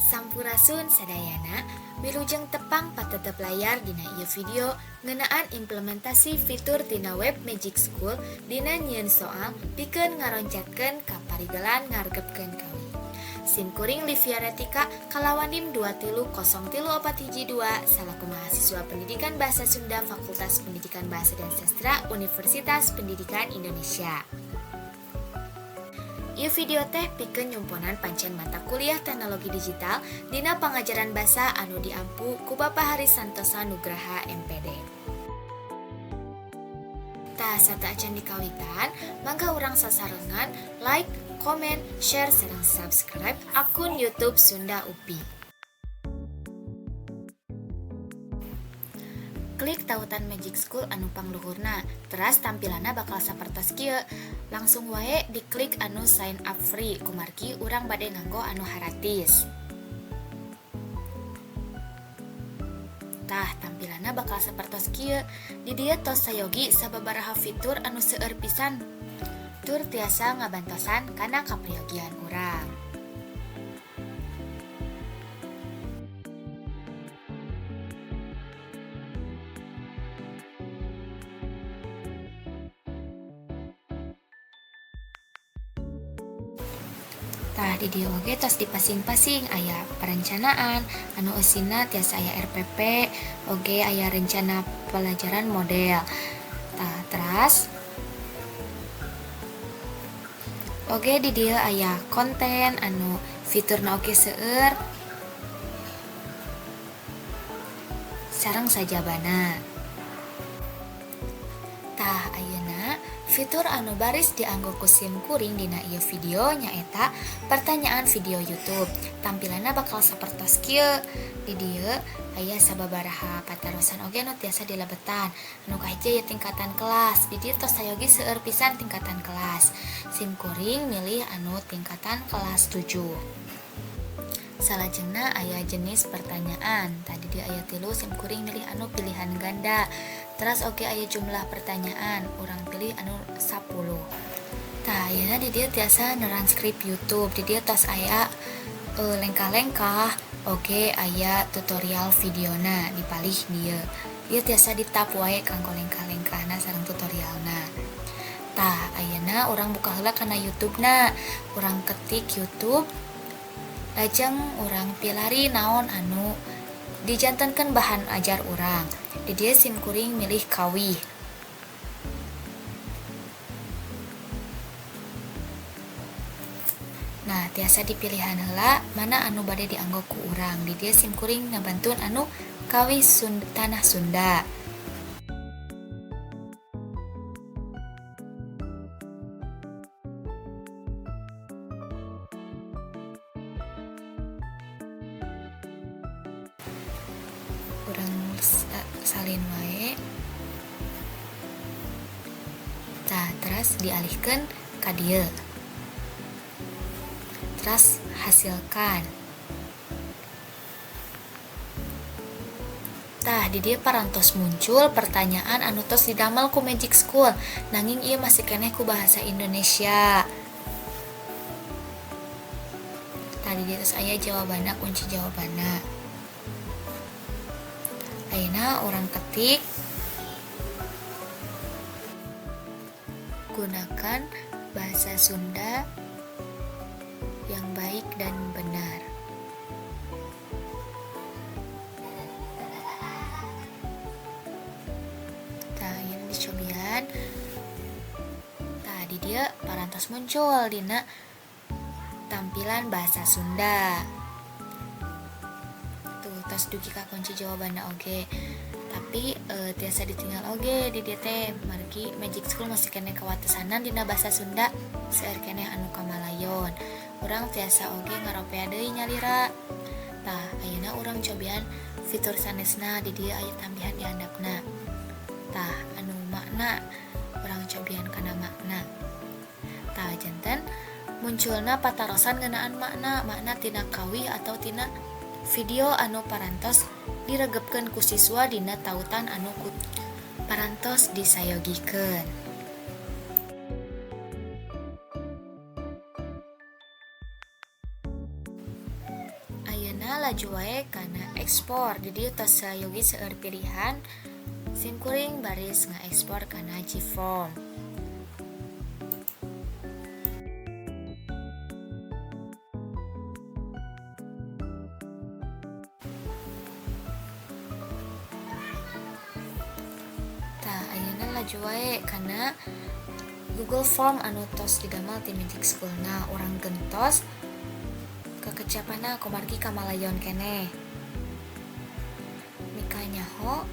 Sampurasun sadayana, wilujeng tepang patetep layar dina ieu video ngeunaan implementasi fitur tina web Magic School dina nyieun soal pikeun ngaroncatkeun kaparigelan ngaregepkeun kawih. Sim kuring Livia Retika kalawan NIM 2303412 salaku mahasiswa Pendidikan Bahasa Sunda Fakultas Pendidikan Bahasa dan Sastra Universitas Pendidikan Indonesia. Ieu video teh pikeun nyumponan pancen mata kuliah Teknologi Digital dina pangajaran basa anu diampu ku Bapak Hari Santosa Nugraha, MPD. Tah, sateuacan dikawitan, mangga urang sasarengan like, komen, share, sareng subscribe akun YouTube Sunda UPI. Klik tautan Magic School anu pangluhurna, teras tampilanna bakal sapertos kieu. Langsung wae diklik anu sign up free, kumargi urang bade nganggo anu haratis. Tah, tampilanna bakal sapertos kieu. Di dieu tos sayogi sababaraha fitur anu seueur pisan tur tiasa ngabantosan kana kaprayogian urang. Tah, di dieu oge tos dipasing-pasing, aya perencanaan anu eusina tiasa aya RPP, oge aya rencana pelajaran model. Tah, teras oge di dieu aya konten anu fiturna oge seueur sareng sajabana. Tah, ayeuna fitur anu baris dianggo ku sim kuring dina ieu video nyaeta pertanyaan video YouTube. Tampilanna bakal sapertos kieu. Di dieu aya sababaraha patarosan oge anu tiasa dilebetan. Anu kahiji aya tingkatan kelas. Di dieu tos sayogi seueur pisan tingkatan kelas. Sim kuring milih anu tingkatan kelas 7. Salajengna aya jenis pertanyaan. Tadi di aya tilu, sim kuring milih anu pilihan ganda. Teras oge aya jumlah pertanyaan, urang pilih anu 10. Tah, ayeuna di dieu tiasa transkrip YouTube. Di dieu tos aya lengkah-lengkah, oge aya tutorial videona di palih dieu. Ieu tiasa ditap wae kanggo lengkah-lengkahna sareng tutorialna. Tah, ayeuna urang buka heula kana YouTube-na. Urang ketik YouTube, lajeng urang pilari naon anu dijantenkeun bahan ajar urang. Di dieu sim kuring milih kawih. Nah, tiasa dipilihan heula mana anu bade dianggo ku urang. Di dieu sim kuring ngabantun anu kawih Tanah Sunda. Urang salin wae. Tah, teras dialihkeun ka dieu. Teras hasilkan. Tah, di dieu parantos muncul pertanyaan anu tos didamel ku Magic School, nanging ieu masih keneh ku bahasa Indonesia. Tah, di dieu tos aya jawabanna, kunci jawabanna. Ayeuna urang ketik gunakan bahasa Sunda yang baik dan benar. Tah, ini dicobian. Tah, di dieu parantos muncul dina tampilan bahasa Sunda. Tuh, tos dugi ka kunci jawabanna oge. Tapi tiasa ditinggal oge di dieu teh, margi Magic School masih keneh kawatesanan dina bahasa Sunda, seueur keneh anu kamalayon. Urang tiasa oge ngaropea deui nyalira. Tah, ayeuna urang cobian fitur sanesna. Di dieu aya tambihan di handapna. Tah, anu makna, urang cobian kana makna. Tah, janten munculna patarosan ngeunaan makna, makna tina kawih atau tina video anu parantos diregepkeun ku siswa dina tautan anu ku parantos disayogikeun. Ayeuna Ayeuna laju wae kana ekspor. Di dieu tos sayogi seueur pilihan, sim kuring baris ngaekspor kana Gform. Tah, ayeuna laju wae kana Google Form anu tos didamel ti Magic School. Nah, urang gentos kekecapanna kumargi kamalayon keneh. Mikanyaho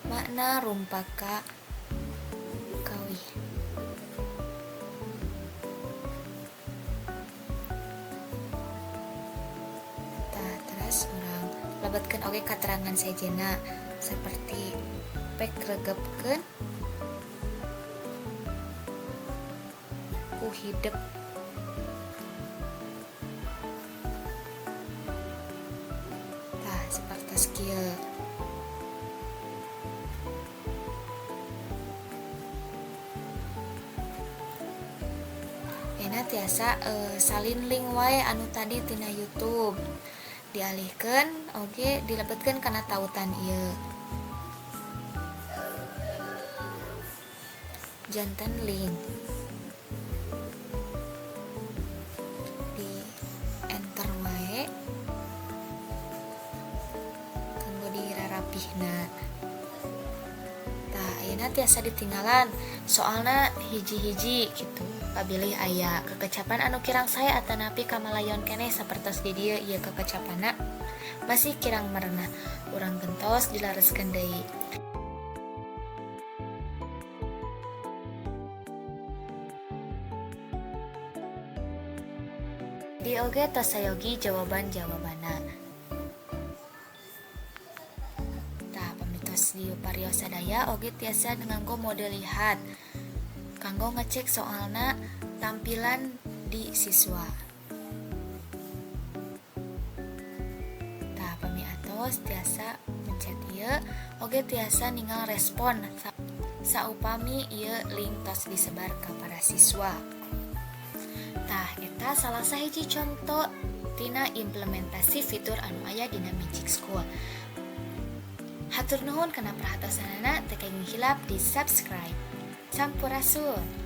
makna rumpaka kawih. Tah, terus urang lebetkeun oge katerangan sejenna seperti pek regepkeun ku hidep. Tah, sapertos kieu. Ayeuna tiasa salin link wae anu tadi tina YouTube. Dialihkeun oge dilebetkeun kana tautan ieu. Janten link. Di enter wae kanggo dirarapihna. Tah, ayeuna tiasa ditinggalan soalna hiji-hiji gitu. Pabilih aya kekecapan anu kirang sae atanapi kamalayon keneh sapertos di dieu ieu kekecapanna masih kirang merenah. Urang gentos dilareskeun deui. Di oge tos sayogi jawaban-jawabanna. Tah, pami tos di parios sadaya oge tiasa nganggo mode lihat kanggo ngecek soalna tampilan di siswa. Tah, pami atos tiasa mencet ieu oge tiasa ningal respon saupami ieu link tos disebar ka para siswa. Tah, eta salah sahiji conto tina implementasi fitur anu aya dina Magic School. Hatur nuhun kana perhatosanana, teu kenging hilap di subscribe. Sampurasun.